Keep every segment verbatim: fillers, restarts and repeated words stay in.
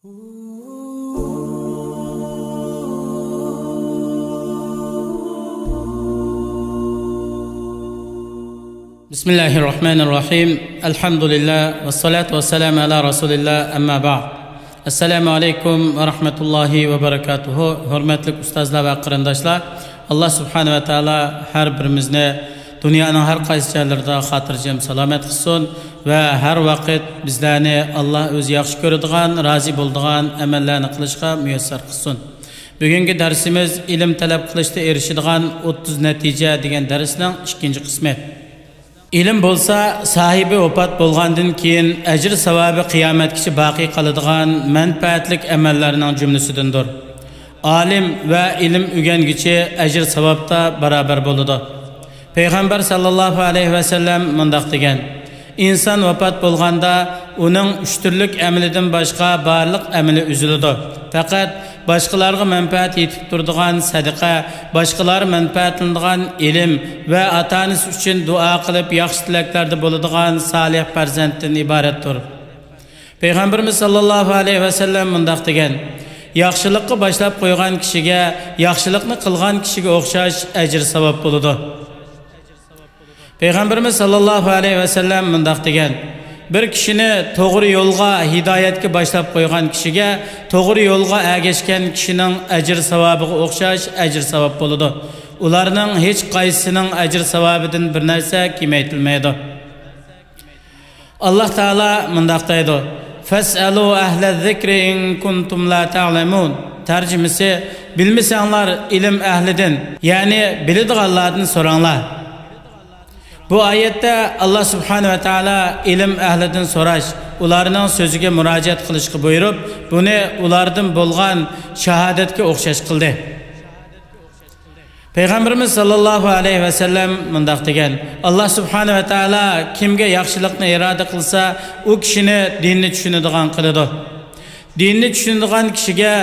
بسم الله الرحمن الرحيم. الحمد لله والصلاة والسلام على رسول الله، أما بعد. السلام عليكم ورحمة الله وبركاته. ھۆرمەتلىك ئۇستازلار ۋە قېرىنداشلار، ئاللا سۇبھانە ۋە تائالا ھەر بىرىمىزنى دۇنيانىڭ ھەر قايسى جايلىرىدا خاتىرجەم سالامەت قىلسۇن ۋە ھەر ۋاقىت بىزلەرنى ئاللا ئۆزى ياخشى كۆرىدىغان، رازى بولىدىغان ئەمەللەرنى قىلىشقا مۇيەسسەر قىلسۇن. بۈگۈنكى دەرسىمىز ئىلىم تەلەپ قىلىشتا ئېرىشىدىغان ئوتتۇز نەتىجە دېگەن دەرسنىڭ ئىككىنچى قىسمى. ئىلىم بولسا ساھىبى ۋاپات بولغاندىن كېيىن ئەجىر ساۋابى قىيامەتكىچە باقىي قالىدىغان مەنپەئەتلىك ئەمەللەرنىڭ جۈملىسىدىندۇر. ئالىم ۋە ئىلىم ئۆگەنگۈچى ئەجىر ساۋابتا بارابەر بولىدۇ. پەيغەمبەر ساللاللاھۇ ئەلەيھى ۋەسەللەم مۇنداق دېگەن: ئىنسان ۋاپات بولغاندا ئۇنىڭ ئۈچ تۈرلۈك ئەمىلىدىن باشقا بارلىق ئەمىلى ئۈزۈلىدۇ. پەقەت باشقىلارغا مەنپەئەت يېتىپ تۇرىدىغان سەدىقە، باشقىلار مەنپەئەتلىنىدىغان ئىلىم ۋە ئاتا-ئانىسى ئۈچۈن دۇئا قىلىپ ياخشى تىلەكلەردە بولىدىغان سالىھ پەرزەنتتىن ئىبارەتتۇر. پەيغەمبىرىمىز ساللاللاھۇ ئەلەيھى ۋەسەللەم مۇنداق دېگەن: ياخشىلىققا باشلاپ قويغان كىشىگە، ياخشىلىقنى قىلغان كىشىگە ئوخشاش ئەجىر ساۋاب بولىدۇ. پەيغەمبىرىمىز ساللاللاھۇ ئەلەيھى ۋەسەللەم مۇنداق دېگەن: بىر كىشىنى توغرا يولغا، ھىدايەتكە باشلاپ قويغان كىشىگە، توغرا يولغا ئەگەشكەن كىشىنىڭ ئەجىر ساۋابىغا ئوخشاش ئەجىر ساۋاب بولىدۇ. ئۇلارنىڭ ھېچ قايسىسىنىڭ ئەجىر ساۋابىدىن بىر نەرسە كېمەيتىلمەيدۇ. ئاللاھ تائالا مۇنداق دەيدۇ: فاسألوا أهل الذكر إن كنتم لا تعلمون. تەرجىمىسى: بىلمىسەڭلار ئىلىم ئەھلىدىن، يەنى بىلىدىغانلاردىن سوراڭلار. بۇ ئايەتتە ئاللاھ سۇبھانە ۋە تائالا ئىلىم ئەھلىدىن سوراش، ئۇلارنىڭ سۆزىگە مۇراجىئەت قىلىشقا بۇيرۇپ، بۇنى ئۇلاردىن بولغان شاھادەتكە ئوخشاش قىلدى. پەيغەمبىرىمىز ساللاللاھۇ ئەلەيھى ۋەسەللەم مۇنداق دېگەن: ئاللاھ سۇبھانە ۋە تائالا كىمگە ياخشىلىقنى ئىرادە قىلسا، ئۇ كىشىنى دىننى چۈشىنىدىغان قىلىدۇ. دىننى چۈشىنىدىغان كىشىگە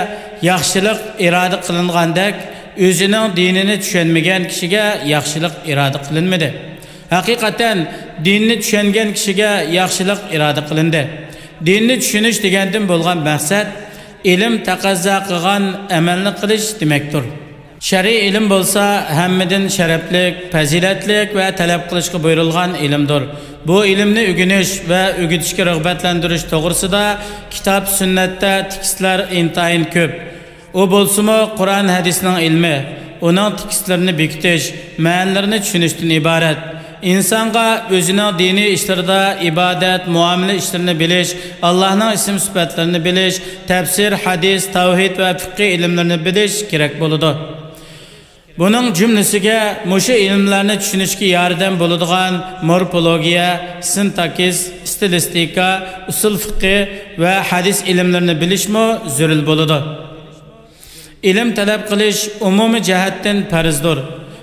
ياخشىلىق ئىرادە قىلىنغاندەك، ئۆزىنىڭ دىنىنى چۈشەنمىگەن كىشىگە ياخشىلىق ئىرادە قىلىنمىدى. ھەقىقەتەن، دىننى چۈشەنگەن كىشىگە ياخشىلىق ئىرادە قىلىندى. دىننى چۈشىنىش دېگەندىن بولغان مەقسەت، ئىلىم تەقەززا قىلغان ئەمەلنى قىلىش دېمەكتۇر. شەرئىي ئىلىم بولسا ھەممىدىن شەرەپلىك، پەزىلەتلىك ۋە تەلەپ قىلىشقا بۇيرۇلغان ئىلىمدۇر. بۇ ئىلىمنى ئۆگىنىش ۋە ئۆگىتىشكە رىغبەتلەندۈرۈش توغرىسىدا كىتاب، سۈننەتتە تېكىستلەر ئىنتايىن كۆپ. ئۇ بولسىمۇ قۇرئان، ھەدىسنىڭ ئىلمى، ئۇنىڭ تېكىستلىرىنى بېكىتىش، مەنىلىرىنى چۈشىنىشتىن ئىبارەت. ئىنسانغا ئۆزىنىڭ دىنىي ئىشلىرىدا، ئىبادەت، مۇئامىلە ئىشلىرىنى بىلىش، ئاللاھنىڭ ئىسىم سۈپەتلىرىنى بىلىش، تەپسىر، ھەدىس، تەۋھىد ۋە فىقھىي ئىلىملىرىنى بىلىش كېرەك بولىدۇ. بۇنىڭ جۈملىسىگە مۇشۇ ئىلىملەرنى چۈشىنىشكە ياردەم بولىدىغان مورفولوگىيە، سىنتاكسىس، ئىستىلىستىكا، ئۇسۇل فىقھى ۋە ھەدىس ئىلىملىرىنى بىلىشمۇ زۆرۈر بولىدۇ. ئىلىم تەلەپ قىلىش ئومۇمىي جەھەتتىن پەرزدۇر.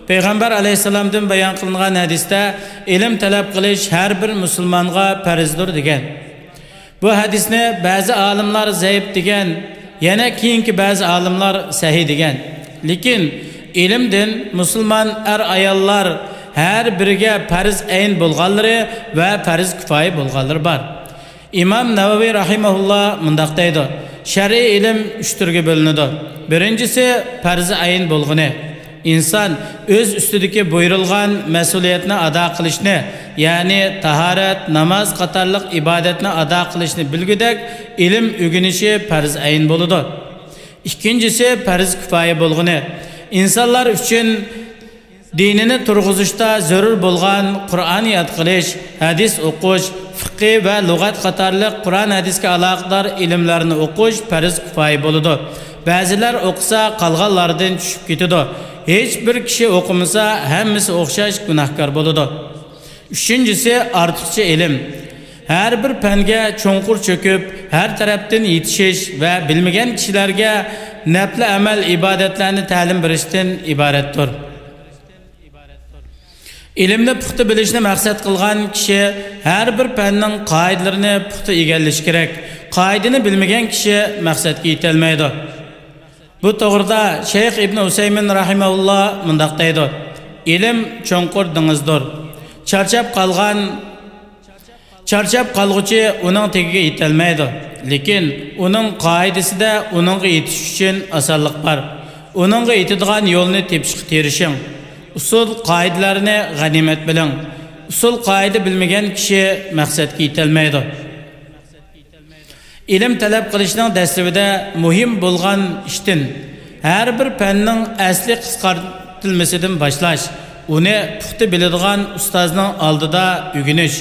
پەيغەمبەر ئەلەيھىسسالامدىن بايان قىلىنغان ھەدىستە، ئىلىم تەلەپ قىلىش ھەر بىر مۇسۇلمانغا پەرزدۇر دېگەن. بۇ ھەدىسنى بەزى ئالىملار زەئىپ دېگەن، يەنە كېيىنكى بەزى ئالىملار سەھىھ دېگەن. لېكىن ئىلىمدىن مۇسۇلمان ئەر-ئاياللار ھەر بىرىگە پەرز ئەين بولغانلىرى ۋە پەرز كۇپايە بولغانلىرى بار. ئىمام نەۋەۋى رەھىمەھۇللا مۇنداق دەيدۇ: شەرئىي ئىلىم ئۈچ تۈرگە بۆلۈنىدۇ. بىرىنچىسى، پەرزى ئەين بولغىنى. ئىنسان ئۆز ئۈستىدىكى بۇيرۇلغان مەسئۇلىيەتنى ئادا قىلىشنى، يەنى تاھارەت، ناماز قاتارلىق ئىبادەتنى ئادا قىلىشنى بىلگۈدەك ئىلىم ئۆگىنىشى پەرزى ئەين بولىدۇ. ئىككىنچىسى، پەرزى كۇپايە بولغىنى. ئىنسانلار ئۈچۈن دىنىنى تۇرغۇزۇشتا زۆرۈر بولغان قۇرئان ياد قىلىش، ھەدىس ئوقۇش، فىقھى ۋە لۇغەت قاتارلىق قۇرئان ھەدىسكە ئالاقىدار ئىلىملەرنى ئوقۇش پەرز كۇپايە بولىدۇ. بەزىلەر ئوقۇسا، قالغانلاردىن چۈشۈپ كېتىدۇ. ھېچ بىر كىشى ئوقۇمىسا، ھەممىسى ئوخشاش گۇناھكار بولىدۇ. ئۈچىنچىسى، ئارتۇقچە ئىلىم. ھەر بىر پەنگە چوڭقۇر چۆكۈپ، ھەر تەرەپتىن يېتىشىش ۋە بىلمىگەن كىشىلەرگە نەپلى ئەمەل، ئىبادەتلەرنى تەلىم بېرىشتىن ئىبارەتتۇر. ئىلىمنى پۇختا بىلىشنى مەقسەت قىلغان كىشى ھەر بىر پەننىڭ قائىدىلىرىنى پۇختا ئىگىلىشى كېرەك. قائىدىنى بىلمىگەن كىشى مەقسەتكە يېتەلمەيدۇ. بۇ توغرىدا شەيخ ئىبن ئۇسەيمىن رەھىمەھۇللا مۇنداق دەيدۇ: ئىلىم چوڭقۇر دېڭىزدۇر. چارچاپ قالغان، چارچاپ قالغۇچى ئۇنىڭ تېگىگە يېتەلمەيدۇ. لېكىن ئۇنىڭ قائىدىسىدە ئۇنىڭغا يېتىش ئۈچۈن ئاسانلىق بار. ئۇنىڭغا يېتىدىغان يولنى تېپىشقا تىرىشىڭ. ئۇسۇل قائىدىلەرنى غەنىيمەت بىلىڭ. ئۇسۇل قائىدە بىلمىگەن كىشى مەقسەتكە يېتەلمەيدۇ. ئىلىم تەلەپ قىلىشنىڭ دەسلىپىدە مۇھىم بولغان ئىشتىن، ھەر بىر پەننىڭ ئەسلى قىسقارتىلمىسىدىن باشلاش، ئۇنى پۇختا بىلىدىغان ئۇستازنىڭ ئالدىدا ئۆگىنىش،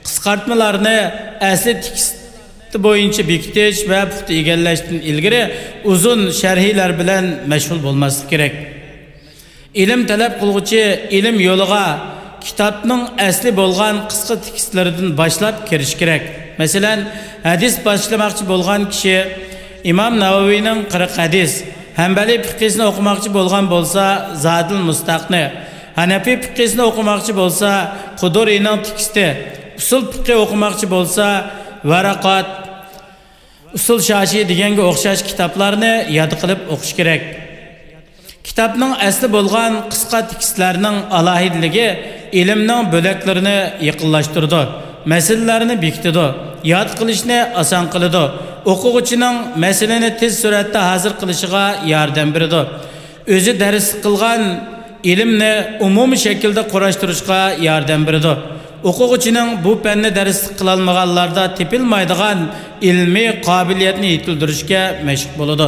قىسقارتمىلارنى ئەسلى تېكىست بويىچە بېكىتىش ۋە پۇختا ئىگىلەشتىن ئىلگىرى ئۇزۇن شەرھلەر بىلەن مەشغۇل بولماسلىق كېرەك. ئىلىم تەلەپ قىلغۇچى ئىلىم يولىغا كىتابنىڭ ئەسلى بولغان قىسقا تېكىستلىرىدىن باشلاپ كىرىشى كېرەك. مەسىلەن، ھەدىس باشلىماقچى بولغان كىشى ئىمام نەۋەۋىنىڭ قىرىق ھەدىس، ھەنبەلىي پىقھىسىنى ئوقۇماقچى بولغان بولسا، زادىل مۇستاقنى، ھەنەفىي پىقھىسىنى ئوقۇماقچى بولسا، قۇدۇرىنىڭ تېكىستى، ئۇسۇل پىقھى ئوقۇماقچى بولسا، ۋەرەقات، ئۇسۇل شاشى دېگەنگە ئوخشاش كىتابلارنى ياد قىلىپ ئوقۇش كېرەك. كىتابنىڭ ئەسلى بولغان قىسقا تېكىستلەرنىڭ ئالاھىدىلىكى ئىلىمنىڭ بۆلەكلىرىنى يېقىنلاشتۇرىدۇ، مەسىلىلەرنى بېكىتىدۇ، ياد قىلىشنى ئاسان قىلىدۇ. ئوقۇغۇچىنىڭ مەسىلىنى تېز سۈرئەتتە ھازىر قىلىشىغا ياردەم بېرىدۇ. ئۆزى دەرسلىك قىلغان ئىلىمنى ئومۇمىي شەكىلدە قۇراشتۇرۇشقا ياردەم بېرىدۇ. ئوقۇغۇچىنىڭ بۇ پەننى دەرسلىك قىلالمىغانلاردا تېپىلمايدىغان ئىلمىي قابىلىيەتنى يېتىلدۈرۈشكە مەشىق بولىدۇ.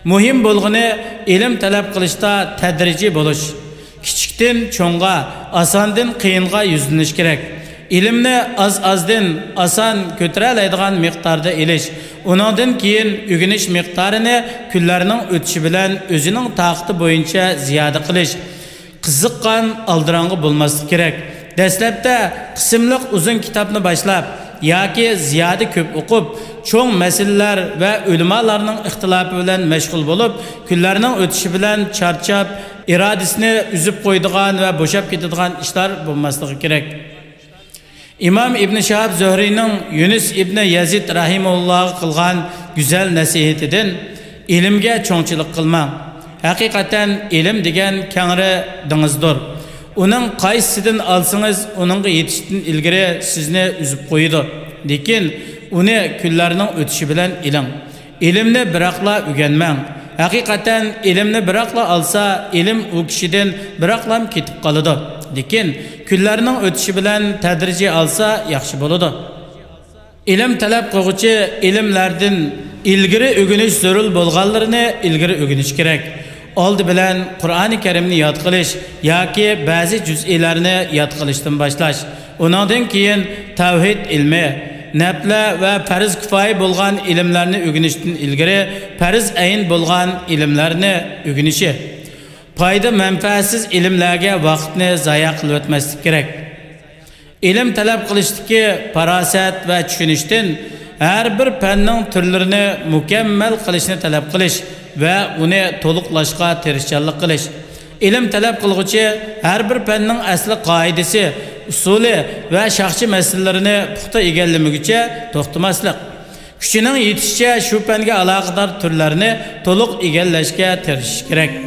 مۇھىم بولغىنى ئىلىم تەلەپ قىلىشتا تەدرىجىي بولۇش. كىچىكتىن چوڭغا، ئاساندىن قىيىنغا يۈزلىنىش كېرەك. ئىلىمنى ئاز-ئازدىن ئاسان كۆتۈرەلەيدىغان مىقداردا ئېلىش، ئۇنىڭدىن كېيىن ئۆگىنىش مىقدارىنى كۈنلەرنىڭ ئۆتۈشى بىلەن ئۆزىنىڭ تاقىتى بويىچە زىيادە قىلىش. قىزىققان، ئالدىراڭغۇ بولماسلىق كېرەك. دەسلەپتە قىسىملىق ئۇزۇن كىتابنى باشلاپ ياكى زىيادە كۆپ ئوقۇپ، چوڭ مەسىلىلەر ۋە ئۆلىمالارنىڭ ئىختىلاپى بىلەن مەشغۇل بولۇپ، كۈنلەرنىڭ ئۆتۈشى بىلەن چارچاپ، ئىرادىسىنى ئۈزۈپ قويىدىغان ۋە بوشاپ كېتىدىغان ئىشلار بولماسلىقى كېرەك. ئىمام ئىبن شىھاب زۆھرىينىڭ يۇنۇس ئىبن يەزىد رەھىمەھۇللاھقا قىلغان گۈزەل نەسىھىتىدىن، ئىلىمگە چوڭچىلىق قىلماڭ. ھەقىقەتەن ئىلىم دېگەن كەڭرى دېڭىزدۇر. ئۇنىڭ قايسىسىدىن ئالسىڭىز، ئۇنىڭغا يېتىشتىن ئىلگىرى سىزنى ئۈزۈپ قويىدۇ. لېكىن ئۇنى كۈنلەرنىڭ ئۆتۈشى بىلەن ئېلىڭ. ئىلىمنى بىراقلا ئۆگەنمەڭ. ھەقىقەتەن ئىلىمنى بىراقلا ئالسا، ئىلىم ئۇ كىشىدىن بىراقلام كېتىپ قالىدۇ. لېكىن كۈنلەرنىڭ ئۆتۈشى بىلەن تەدرىجىي ئالسا ياخشى بولىدۇ. ئىلىم تەلەپ قىلغۇچى ئىلىملەردىن ئىلگىرى ئۆگىنىش زۆرۈر بولغانلىرىنى ئىلگىرى ئۆگىنىشى كېرەك. ئالدى بىلەن قۇرئانى كەرىمنى ياد قىلىش ياكى بەزى جۈزئىلەرنى ياد قىلىشتىن باشلاش. ئۇنىڭدىن كېيىن تەۋھىد ئىلمى، نەپلە ۋە پەرز كۇپايە بولغان ئىلىملەرنى ئۆگىنىشتىن ئىلگىرى پەرز ئەين بولغان ئىلىملەرنى ئۆگىنىشى. پايدا مەنپەئەتسىز ئىلىملەرگە ۋاقىتنى زايە قىلىۋەتمەسلىك كېرەك. ئىلىم تەلەپ قىلىشتىكى پاراسەت ۋە چۈشىنىشتىن ھەر بىر پەننىڭ تۈرلىرىنى مۇكەممەل قىلىشنى تەلەپ قىلىش ۋە ئۇنى تولۇقلاشقا تىرىشچانلىق قىلىش. ئىلىم تەلەپ قىلغۇچى ھەر بىر پەننىڭ ئەسلى قائىدىسى، ئۇسۇلى ۋە شاخچى مەسىلىلىرىنى پۇختا ئىگىلىمىگۈچە توختىماسلىق. كۈچىنىڭ يېتىشىچە شۇ پەنگە ئالاقىدار تۈرلەرنى تولۇق ئىگىلەشكە تىرىشىش كېرەك.